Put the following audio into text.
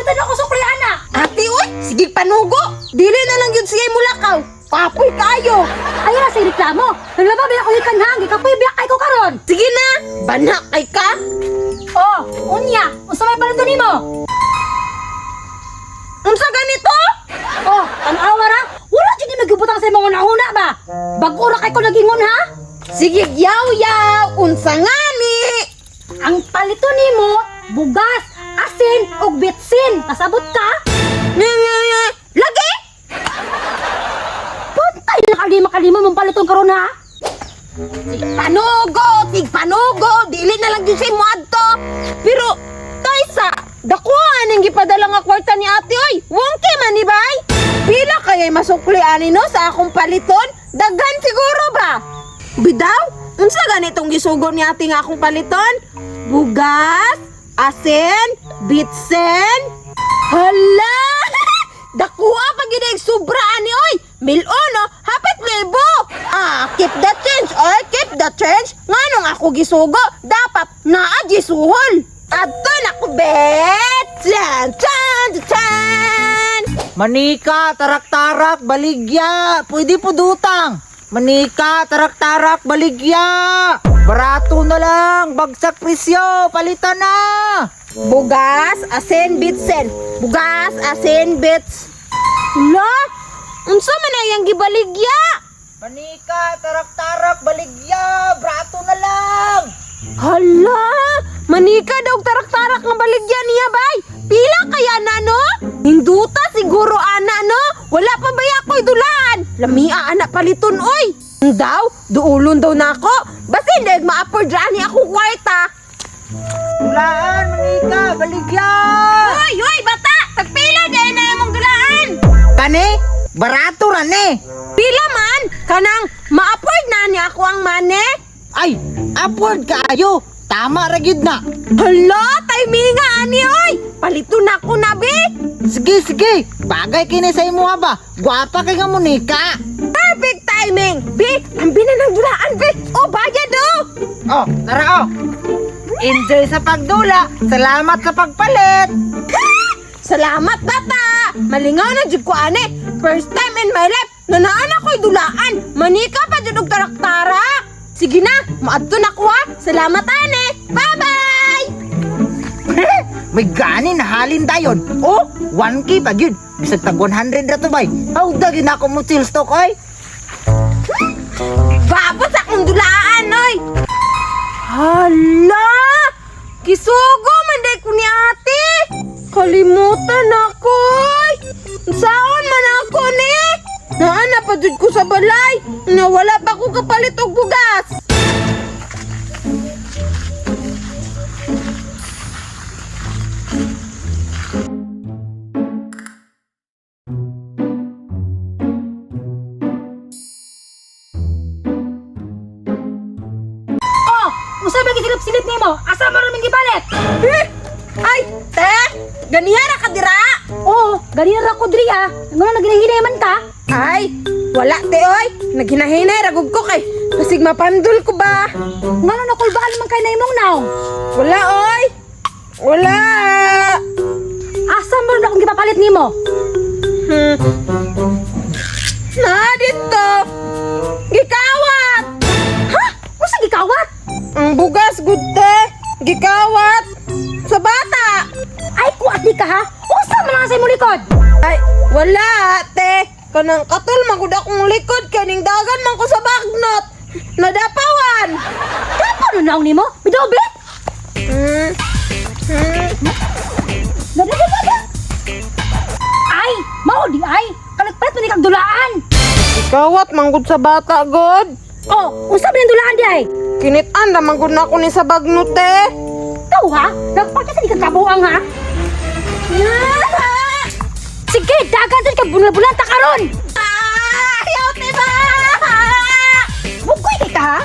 Palitan ako sukli ana. Ate, uy, sige panugo. Dili na lang yun siya mulakaw. Kapoy kayo. Ayaw na sa reklamo. Naglaba ba ako ikan ha? Gikapoy biya kay ko karon. Sige na, banak kay ka. Oh, unya, unsa may paliton nimo? Unsa ganito? Oh, tan-awa ra. Wala jud ni magibutang sa imong una-una ba? Bag-o ra kay ko nagingon ha? Sige, yaw-yaw, unsa nga ni? Ang palito nimo, bugas, asin ug bitsin. Kasabot ka? Nga, nga, nga. Lagi! Pantay na kalima kalima mong paliton karon ha? Sige panugo, sige panugo, dili na lang yun sa imo adto. Pero, Taysa, dakuha ang gipadala nga kwarta ni ate oy. 1K man ni bay. Pila kaya'y masukli ani no sa akong paliton? Daghan siguro ba? Bidaw, unsa ganitong gisugo ni ate nga akong paliton? Bugas, asin, bitsin. Hala! Dakuha pa gid ang sobra ani oy. Milon no, hapit libo. Ah, keep the change oy, keep the change. Nganong ako gisugo, dapat naa gisuhol. Adto na ko bet. Chan chan chan. Manika, tarak-tarak, baligya. Pwede po dutang. Manika, tarak-tarak, baligya. Barato na lang. Bagsak presyo. Palitan na. Bugas, asin, bitsin. Bugas, asin, bits. Hala, unsa man ang iyang gibaligya? Manika, tarak-tarak, baligya. Barato na lang. Hala, manika daw tarak-tarak nga baligya niya bay. Pila kaya na no? Hinduta siguro ana no? Wala pa ba ako'y dulaan? Lamia ana paliton oy. Daw, duulon daw nako. Basin dahil ma-afford ra ni akong kwarta. Dulaan, manika, baligya. Hoy, hoy bata, tagpila dahil na imong dulaan. Kani, barato ra ni. Pila man kanang ma-afford na ni ako ang mane? Ay, afford kaayo. Tama ra gyud na. Hala, timinga ani oy. Paliton ako na be. Sige, sige. Bagay kini sa imo ba? Gwapa kay nga Monica. Perfect timing! Be, ang ng dulaan, be! Oh, bayad, oh! Oh, tara oh. Enjoy sa pagdula. Salamat sa pagpalit. Salamat, bata! Malingaw na jud ko, ane. First time in my life na naan ako'y dulaan. Manika pa jud og tarak-tarak. Sige na, maadto na ko, ha. Salamat, ane. Bye-bye! May gani na halin dayon. Oh, 1K pa gyud. Bisag tag 100 ra to bay. Aw dagi na ako mo chill stock oy. Babot sa akong dulaan, oy! Hala! Kisugo man day ko ni ate! Kalimutan ako, oy! Saon man ako ni? Naana pa jud ko sa balay. Nawala pa ko kapalit og bugas. Oh, unsa ba gisilip-silip nimo? Asa man raming gipalit? Eh! Ay, te! Ganiha ra ka dira! Oo, ganina ra ko diri ah. Ngano naginahinay man ka? Ay, wala te oy. Naghinahinay ragog ko kay basig mapandul ko ba? Ngano nakulbaan man kay na imong naong? Wala oy. Wala. Asa man ra akong gipapalit nimo? Na dito. Gikawat. Ha? Unsa gikawat? Ang bugas gud te. Gikawat sa bata. Ay ko ati ka ha? Unsa man lang sa imong likod? Ay, wala te. Kanang katul man gud akong likod kaning dagan man ko sa bagnot. Nadapawan. Dapat no naong nimo? Midobit? Dada. Ay, mao di ay. Kalagpalit man ni kag dulaan. Gikawat man gud sa bata god. Oh, unsa man ang dulaan di ay? Kinitan ra man gud na ako ni sa bagnot te. Ikaw ha? Nagpakita di kag kabuang ha? Sige, dagan din kag bulan-bulan ta karon. Ayaw, te ba? Bugoy kay ka ha?